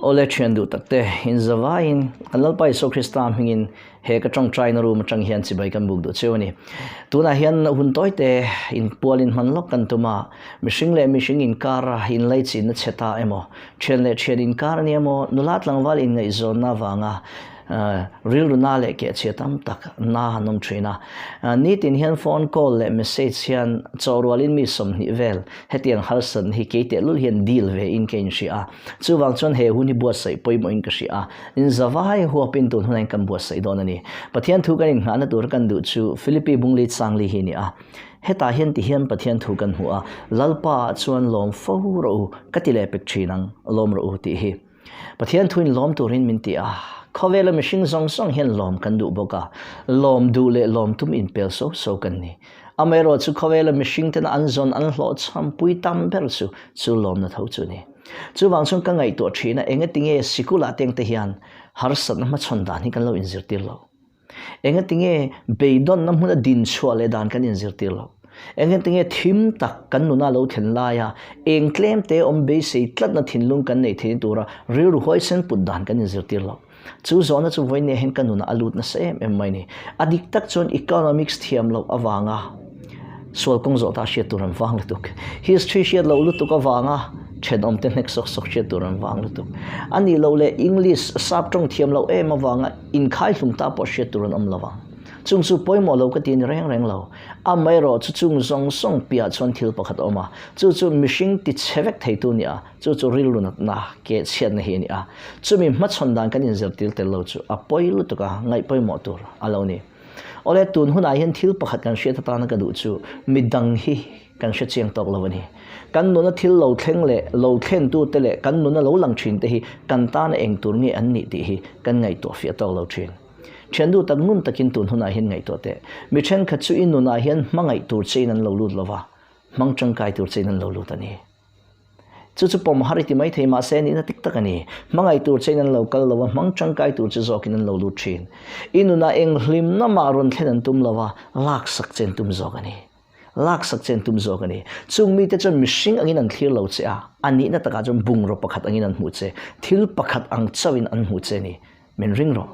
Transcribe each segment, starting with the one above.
Awle thian duh tak te, in zavaiin kan Lalpa Isua Krista hmingin he ka tawngtaina room atang hian chibai kan buk duh cheu a ni. Tunah hian hun tawi te in pualin hman lawk kan tum a, mihring leh mihring inkara inlaichinna chhe ta emaw, thian leh thian inkar a ni emaw, nula tlangval inngaihzawnna avanga Rilru na leh kehchhia tam tak na han awm thin a. Nitin hian phone call leh message hian chawhrualin mi 20 vel hetiang harsatna hi kei tehlul hian deal ve in ka inhria a. Chuvang chuan he hun hi buatsaih pawimawhin ka hria a. In zavai huapin tun hunah hian kan buatsaih dawn a ni. Pathian thu kan inngahna tura kan duh chu Philippi Bungli Changli hi a ni a. Hetah hian ti hian Pathian thu kan hmu a, Lalpa ah chuan lawm fo rawh u, ka ti leh pek thin ang, lawm rawh u tih hi. Pathian thuin lawm turin min ti a, khawvela mihring zawng zawng hian lawm kan duh bawk a, lawm duh leh lawm tum inpel so so kan ni. Amaherawh chu khawvela mihring tena an zawn an hlawhchham pui tam ber chu chu lawmna tho chu a ni. Chuvang chuan ka ngaihtuah thin a, engatinge sikulah tengte hian harsatna hmachhawn dan hi kan lo inzirtir lo? Engatinge beidawnna hmuna din chhuah leh dan kan inzirtir loh? Engatinge thim tak kan nuna lo thlen laia eng tlem te awm beisei tlatna thinlung kan neih theihna tura rilru huaisen put dan kan inzirtir loh? Chu zawhna chu vawiin hian ka nunah a lut nasa em em mai ni. A dik tak chuan economics thiam loh avanga sual kawng zawh ta hriat tur an vang lutuk. History hriat loh lutuk avanga thenawmte hnek sawk sawk hriat tur an vang lutuk. A nih loh leh English sap tawng thiam loh em avanga Inkhai hlum ta pawh hriat tur an awm lo vang. Chung chu pawimawh lo ka ti ni reng reng lo. Amaherawh chu chung zawng zawng piah chuan thil pakhat a awm a, chu chu mihring ti chhe vek theitu nia, chu chu rilru natna, ke chhiatna hi a ni a. Chumi hmachhawn dan kan inzirtir tel lo chu a pawi lutuk a, ngaih pawimawh tur a lo ni. Awle, tun hunah hian thil pakhat kan hriat atana ka duh chu midang hi Kan hre chiang tawk lo a ni. Kan nuna thil lo thleng leh lo thlentute leh kan nuna lo lang thin te hi kan tana eng tur nge an nih tih hi kan ngaihtuah fiah tawk lo thin. Thiandu tak ngun takin tun hunah hian ngaihtuah teh. Mi thenkhat chu i nunah hian hmangaih tur chein an lo lut lo va, hmang tangkai tur chein an lo lut a ni. Chu chu pawm har i ti maithei mahse nihna tik tak a ni. Hmangaih tur chein an lo kal lo va, hmang tangkai tur che zawkin an lo lut thin. I nunah eng hlimna mah rawn thlen an tum lo va, laksak chen tum zawk a ni. Laksak che an tum zawk a ni. Chung mite chuan mihring angin an thlir lo che a, a nihna takah chuan bungraw pakhat angin an hmuh che, thil pakhat ang chauhin an hmuh che a ni. Min ring rawh.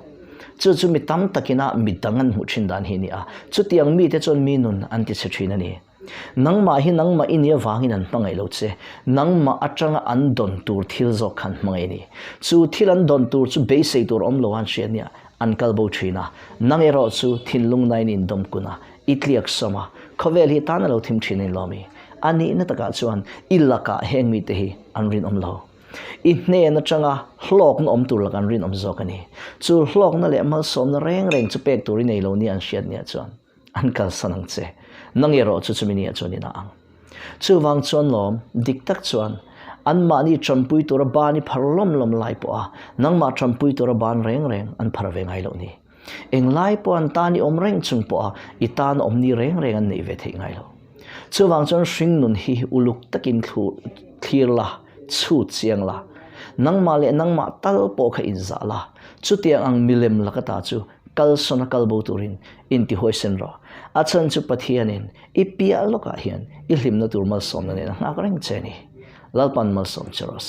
Chu chu mi tam takina mi dang an hmuh thin dan hi a ni a, chutiang mite chuan mi nun an ti chhe thin a ni. Nangmah hi nangmah i nih avangin an hmangaih lo che, nangmah atanga an dawn tur thil zawk kha an hmangaih a ni. Chu thil an dawn tur chu beisei tur awm lo an hria a nia, an kal bo thin a. Nang erawh chu thinlung nain i indawm kun a, I tliak sawm a, khawvel hi tan a lo thim thin a inlawm i. A nihna takah chuan i lakah heng mite hi an rinawm lo. I hnen atanga hlawkna awm tur lakah an rinawm zawk a ni. Chu hlawkna leh malsawmna reng reng chu pek tur i nei lo nia an hriat nia chuan an kalsan ang che. Nang erawh chu chumi nia chuan i na ang. Chuvang chuan lawm, dik tak chuan anmahni tanpui tura ban i phar lawm lawm lai pawha nangmah tanpui tura ban reng reng an phar ve ngai loh ni. Englai pawh an tan i awm reng chung pawha i tan awm ni reng reng an neih ve theih ngai lo. Chuvang chuan hringnun hi uluk takin thlir la, chhut chiang la, nangmah leh nangmah tal pawh kha inzah la, chutiang ang milem laka ta chu kalsawn a kal bo turin intihuaisen rawh. A chhan chu Pathianin i piah lawkah hian i hlimna tur malsawmna nen a nghak reng che a ni. Lalpan malsawm che rawh se.